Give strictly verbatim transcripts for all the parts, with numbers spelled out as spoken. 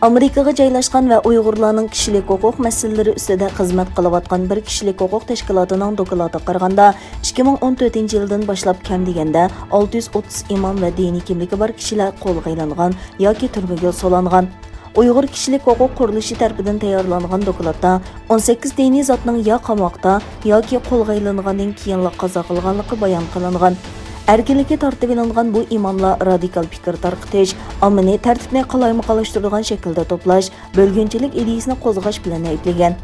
ئامېرىكىغا جايلاشقان ۋە ئۇيغۇرلارنىڭ كىشىلىك ھوقۇق مەسىلىلىرى ئۈستىدە خىزمەت قىلىۋاتقان بىر كىشىلىك ھوقۇق تەشكىلاتىنىڭ دوكلاتىغا قارىغاندا، ئىككى مىڭ ئون تۆتىنچى يىلدىن باشلاپ كەم دېگەندە ئالتە يۈز ئوتتۇز ئىمام ۋە دىنىي كىملىكى بار كىشىلەر قولغا ئېلىنغان ياكى تۈرمىگە سولانغان. ئۇيغۇر كىشىلىك ھوقۇق قۇرۇلۇشى تەرىپىدىن تەييارلانغان دوكلاتتا ئون سەككىز دىنىي زاتنىڭ يا قاماقتا ياكى قولغا ئېلىنغاندىن كېيىنلا قازا قىلغانلىقى بايان قىلىنغان. ئەركىنلىككە تارتىۋېلىنغان بۇ ئىماملار رادىكال پىكىر تارقىتىش، ئاممىنى تەرتىپنى قالايمىقانلاشتۇرىدىغان شەكىلدە توپلاش، بۆلگۈنچىلىك ئىدىيىسىنى قوزغاش بىلەن ئەيىبلىگەن.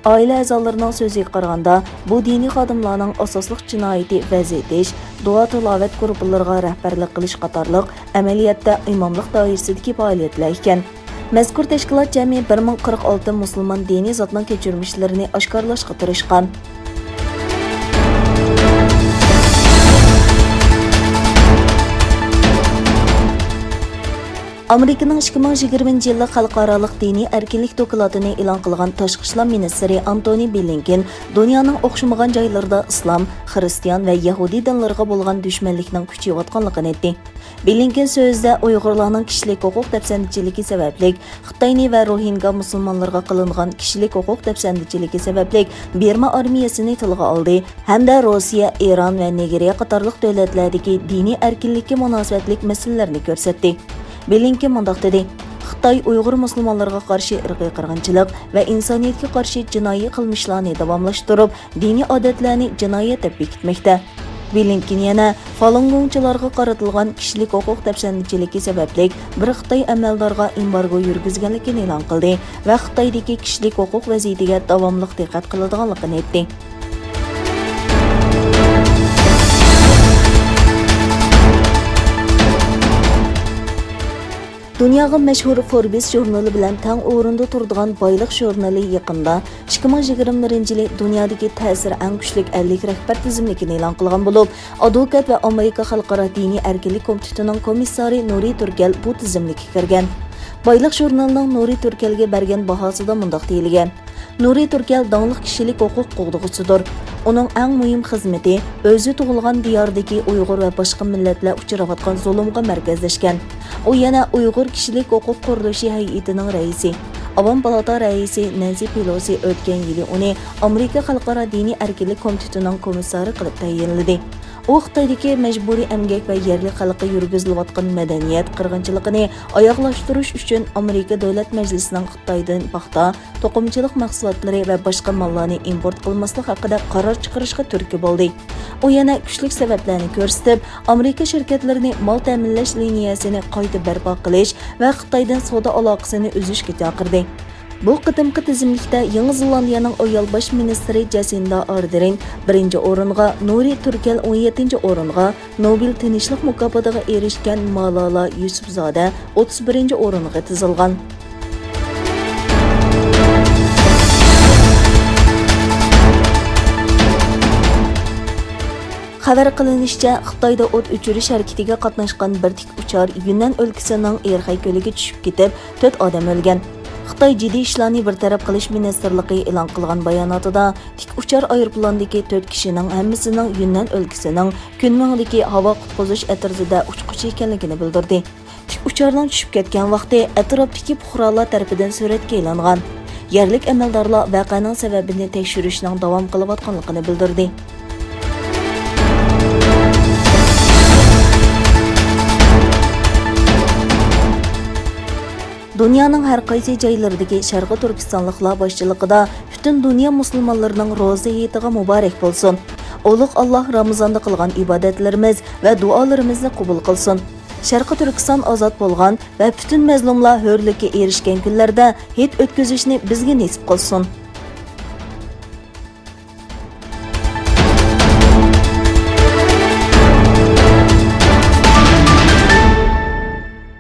ئائىلە ئەزالىرىنىڭ سۆزىگە قارىغاندا، بۇ دىنىي خادىملارنىڭ ئاساسلىق جىنايىتى ۋەز ئېتىش، دۇئا-تىلاۋەت گۇرۇپپىلىرىغا رەھبەرلىك قىلىش قاتارلىق ئەمەلىيەتتە ئىماملىق دائىرىسىدىكى پائالىيەتلەر ئىكەن. مەزكۇر تەشكىلات جەمئىي بىر مىڭ قىرىق ئالتە مۇسۇلمان دىنىي زاتنىڭ كەچۈرمىشلىرىنى ئاشكارىلاشقا تىرىشقان. ئامېرىكىنىڭ ئىككى مىڭ يىگىرمىنچى يىللىق خەلقئارالىق دىنىي ئەركىنلىك دوكلاتىنى ئېلان قىلغان تاشقى ئىشلار مىنىستىرى ئانتونى بلىنكېن دۇنيانىڭ ئوخشىمىغان جايلىرىدا ئىسلام، خىرىستىيان ۋە يەھۇدىي دىنلىرىغا بولغان دۈشمەنلىكنىڭ كۈچىيىۋاتقانلىقىنى ئېيتتى. بلىنكېن سۆزىدە ئۇيغۇرلارنىڭ كىشىلىك ھوقۇق دەپسەندىچىلىكى سەۋەبلىك خىتاينى ۋە روھىنگا مۇسۇلمانلىرىغا قىلىنغان كىشىلىك ھوقۇق دەپسەندىچىلىكى سەۋەبلىك بىرما ئارمىيەسىنى تىلغا ئالدى ھەمدە روسىيە، ئىران ۋە نىگېرىيە قاتارلىق دۆلەتلەردىكى دىنىي ئەركىنلىككە مۇناسىۋەتلىك مەسىلىلەرنى كۆرسەتتى. بلىنكېن مۇنداق دېدى، خىتاي ئۇيغۇر مۇسۇلمانلىرىغا قارشى ئىرقىي قىرغىنچىلىق ۋە ئىنسانىيەتكە قارشى جىنايى قىلمىشلارنى داۋاملاشتۇرۇپ، دىنىي ئادەتلەرنى جىنايەت دەپ بېكىتمەكتە. بلىنكېن يەنە فالۇنگوڭچىلارغا قارىتىلغان كىشىلىك ھوقۇق دەپسەندىچىلىكى سەۋەبلىك بىر خىتاي ئەمەلدارغا ئېمبارگو يۈرگۈزگەنلىكىنى ئېلان قىلدى ۋە خىتايدىكى كىشىلىك ھوقۇق ۋەزىيىتىگە داۋاملىق دىققەت قىلىدىغانلىقىنى ئېيتتى. دۇنياغا مەشھۇر فوربس ژۇرنىلى بىلەن تەڭ ئورۇندا تۇرىدىغان بايلىق ژۇرنىلى يېقىندا ئىككى مىڭ يىگىرمە بىرىنچى يىلى دۇنيادىكى تەسىرى ئەڭ كۈچلۈك ئەللىك رەھبەر تىزىملىكىنى ئېلان قىلغان بولۇپ، ئادۋوكات ۋە ئامېرىكا خەلقئارا دىنىي ئەركىنلىك كومىتېتىنىڭ كومىسسارى نۇرى تۈركەل بۇ تىزىملىككە كىرگەن. بايلىق ژۇرنىلىنىڭ نۇرى تۈركەلگە بەرگەن باھاسىدا مۇنداق دېيىلگەن. نۇرى تۈركەل داڭلىق كىشىلىك ھوقۇق قوغدىغۇچىدۇر. ئۇنىڭ ئەڭ مۇھىم خىزمىتى ئۆزى تۇغۇلغان دىياردىكى ئۇيغۇر ۋە باشقا مىللەتلەر ئۇچراۋاتقان زۇلۇمغا مەركەزلەشكەن. ئۇ يەنە ئۇيغۇر كىشىلىك ھوقۇق قۇرۇلۇشى ھەيئىتىنىڭ رەئىسى، ئاۋام پالاتا رەئىسى نەنسى پېلوسى ئۆتكەن يىلى ئۇنى ئامېرىكا خەلقئارا دىنىي ئەركىنلىك كومىتېتىنىڭ كومىسسارى قىلىپ تەيىنلىدى. ئۇ خىتايدىكى مەجبۇرىي ئەمگەك ۋە يەرلىك خەلققە يۈرگۈزۈلۈۋاتقان مەدەنىيەت قىرغىنچىلىقىنى ئاياغلاشتۇرۇش ئۈچۈن ئامېرىكا دۆلەت مەجلىسىنىڭ خىتايدىن پاختا، توقۇمىچىلىق مەھسۇلاتلىرى ۋە باشقا ماللارنى ئىمپورت قىلماسلىق ھەققىدە قارار چىقىرىشقا تۈرتكە بولدى. ئۇ يەنە كۈچلۈك سەۋەبلەرنى كۆرسىتىپ، ئامېرىكا شىركەتلىرىنى مال تەمىنلەش لىنىيەسىنى قايتا بەرپا قىلىش ۋە خىتايدىن سودا ئالاقىسىنى ئۈزۈشكە چاقىردى. بۇ قېتىمقى تىزىملىكتە يېڭى زېلاندىيەنىڭ ئايال باش مىنىستىرى جەسىندا ئاردېرن بىرىنچى ئورۇنغا، نۇرى تۈركەل ئون يەتتىنچى ئورۇنغا، نوبېل تىنچلىق مۇكاپاتىغا ئېرىشكەن مالالا يۈسۈپزادە ئوتتۇز بىرىنچى ئورۇنغا تىزىلغان. خەۋەر قىلىنىشىچە، خىتايدا ئوت ئۆچۈرۈش ھەرىكىتىگە قاتناشقان بىر تىك ئۇچار يۈننەن ئۆلكىسىنىڭ ئېرخەي كۆلىگە چۈشۈپ كېتىپ، تۆت ئادەم ئۆلگەن. خىتاي جىددىي ئىشلارنى بىر تەرەپ قىلىش مىنىستىرلىقى ئېلان قىلغان باياناتىدا، تىك ئۇچار ئايروپىلاندىكى تۆت كىشىنىڭ ھەممىسىنىڭ يۈننەن ئۆلكىسىنىڭ كۈنمىڭدىكى ھاۋا قۇتقۇزۇش ئەترىتىدە ئۇچقۇچى ئىكەنلىكىنى بىلدۈردى. تىك ئۇچارنىڭ چۈشۈپ كەتكەن ۋاقتى ئەتراپتىكى پۇقرالار تەرىپىدىن سۈرەتكە ئېلىنغان. يەرلىك ئەمەلدارلار ۋەقەنىڭ سەۋەبىنى تەكشۈرۈشنىڭ داۋام قىلىۋاتقانلىقىنى بىلدۈردى. دۇنيانىڭ ھەر قايسى جايلىرىدىكى شەرقىي تۈركىستانلىقلار باشچىلىقىدا پۈتۈن دۇنيا مۇسۇلمانلىرىنىڭ روزا ھېيتىغا مۇبارەك بولسۇن! ئۇلۇغ ئاللاھ رامىزاندا قىلغان ئىبادەتلىرىمىز ۋە دۇئالىرىمىزنى قوبۇل قىلسۇن! شەرقىي تۈركىستان ئازاد بولغان ۋە پۈتۈن مەزلۇملار ھۆرلۈككە ئېرىشكەن كۈنلەردە ھېيت ئۆتكۈزۈشنى بىزگە نېسىپ قىلسۇن!